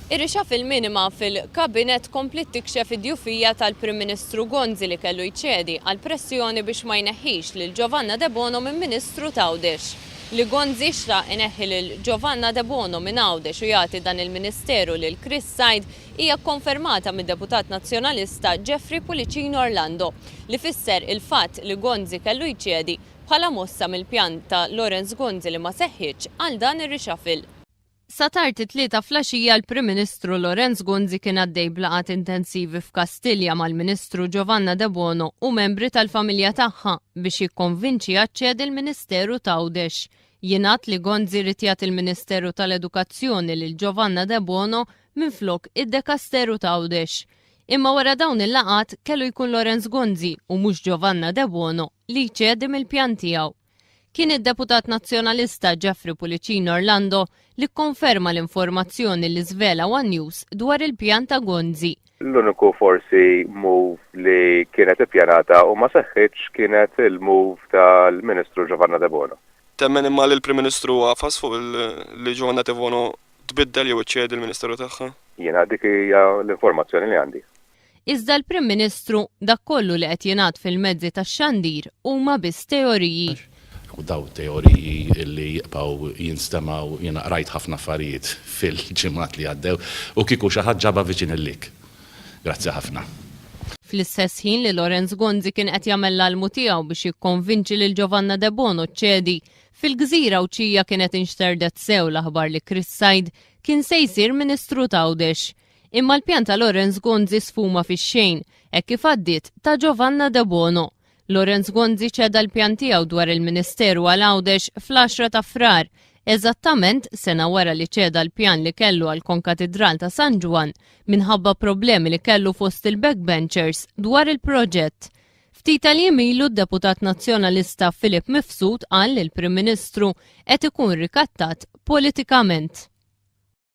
Ir-reshuffle minima fil-Kabinett kompliet tikxef id-djufija tal-Prim Ministru Gonzi li kellu jċedi għal pressjoni biex ma jneħħix lil Giovanna Debono minn Ministru t'Għawdex. Li Gonzi xtaq ineħħi lil Giovanna Debono minn Għawdex u jagħti dan il-Ministeru lil Chris Said hija kkonfermata mid-Deputat Nazzjonalista Jeffrey Pullicino Orlando li fisser il-fatt li Gonzi kellu jċedi bħala mossa mill-pjan ta' Lawrence Gonzi li ma seħħitx għal dan ir-reshuffle. Sa tard it-Tlieta flaxija l-Prim Ministru Lawrence Gonzi kien għaddej b'laqgħat intensivi f'Kastilja mal-Ministru Giovanna Debono u membri tal-familja tagħha biex jikkonvinċiha ċċedi l-Ministeru t'Għawdex. Jingħad li Gonzi ried jagħti l-Ministeru tal-Edukazzjoni lil Giovanna Debono minflok id-dekasteru t'Għawdex. Imma wara dawn il-laqgħat kellu jkun Lawrence Gonzi u mhux Giovanna Debono li jċedi mill-pjan tiegħu. Kien id-deputat Nazzjonalista Jeffrey Pullicino Orlando li kkonferma l-informazzjoni li żvela one News dwar il-pjan ta' Gonzi. L-uniku forsi move li kienet ippjanata u ma seħħitx kienet il-move tal-Ministru Giovanna Debono. Temmen imma li l-Prim Ministru għafas fuq li Giovanna Debono tbiddel jew iċċedi l-Ministeru tagħha? Jiena dik hija l-informazzjoni li għandi. Iżda l-Prim Ministru dak kollu li qed jingħad fil-mezzi tax-xandir huma biss teoriji. U daw teoriji li jibqgħu jinstemgħu, jiena qrajt ħafna affarijiet fil-ġimgħat li għaddew u kieku xi ħadd ġabha viċin il-lik. Grazzi ħafna. Fl-istess ħin li Lawrence Gonzi kien qed jagħmel l-almu tiegħu biex jikkonvinċi lil Giovanna Debono ċċedi, fil-gżira Għawdxija kienet inxterdet sew l-aħbar li Chris Said kien se jsir Ministru t'Għawdex. Imma l-pjan ta' Lawrence Gonzi sfuma fix-xejn hekk kif għaddiet ta' Giovanna Debono. Lawrence Gonzi ċeda l-pjan tiegħu dwar il-Ministeru għal Għawdex fl-10 ta' Frar, eżattament sena wara li ċeda l-pjan li kellu għal Konkatidral ta' San Ġwann minħabba problemi li kellu fost il-backbenchers dwar il-proġett. Ftit tal-jiem ilu d-deputat Nazzjonalista Philip Mifsud qal li l-Prim Ministru qed ikun rikattat politikament.